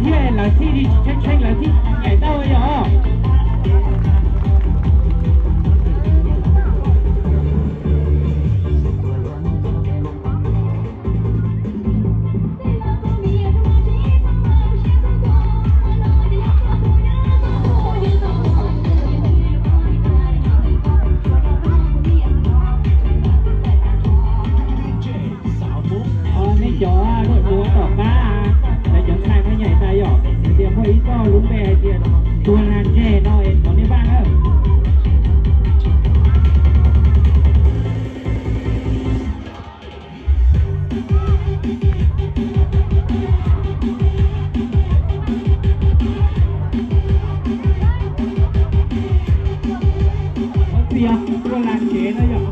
Thiab lawv thiaj li tshee tshee lawv thiaj nyaim tau yog. Nej cov duav tom qab, lawv cov ntxhais no nyaim tas yom, hais tias muaj ib txoj lub npe hais tias tuag lag ntseg no es thov nej npaj na. Txias tuag lag ntseg no yom.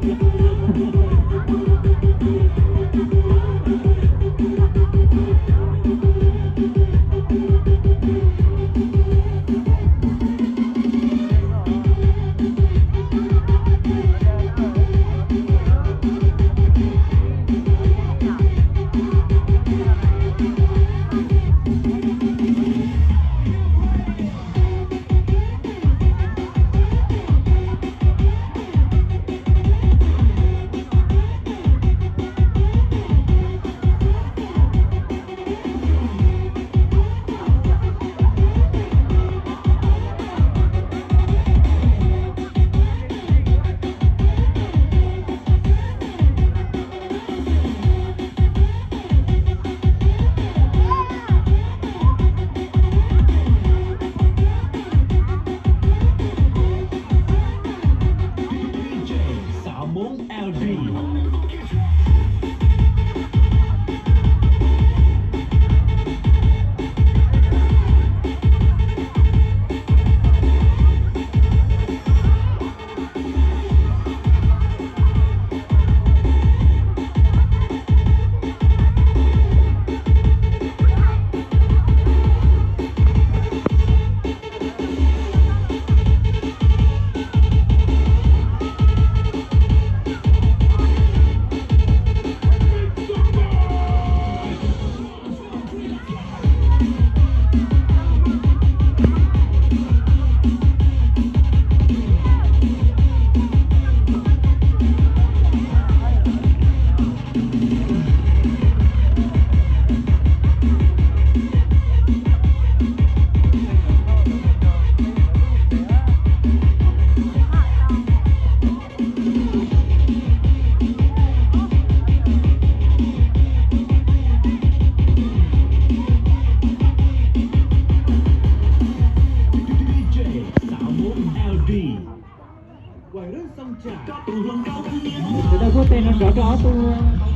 Sawv daws huab tes nrov nrov rau ob tug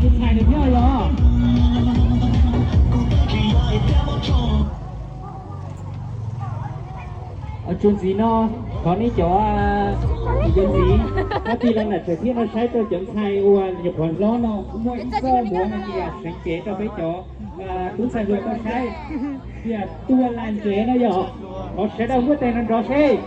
tub ntxhais no thiab yog. Txuas ntxiv no, thov nej cov niam cov txiv, thov tig los nram tsev thiab no saib rau cov ntxhais uas nyuam qhuav hlob no, muaj ib txoj npuav hais tias seev cev rau peb cov tub ntxhais hluas tau saib, tias tuag lag ntseg no yog. Thov sawv daws huab tes nrov nrov seb.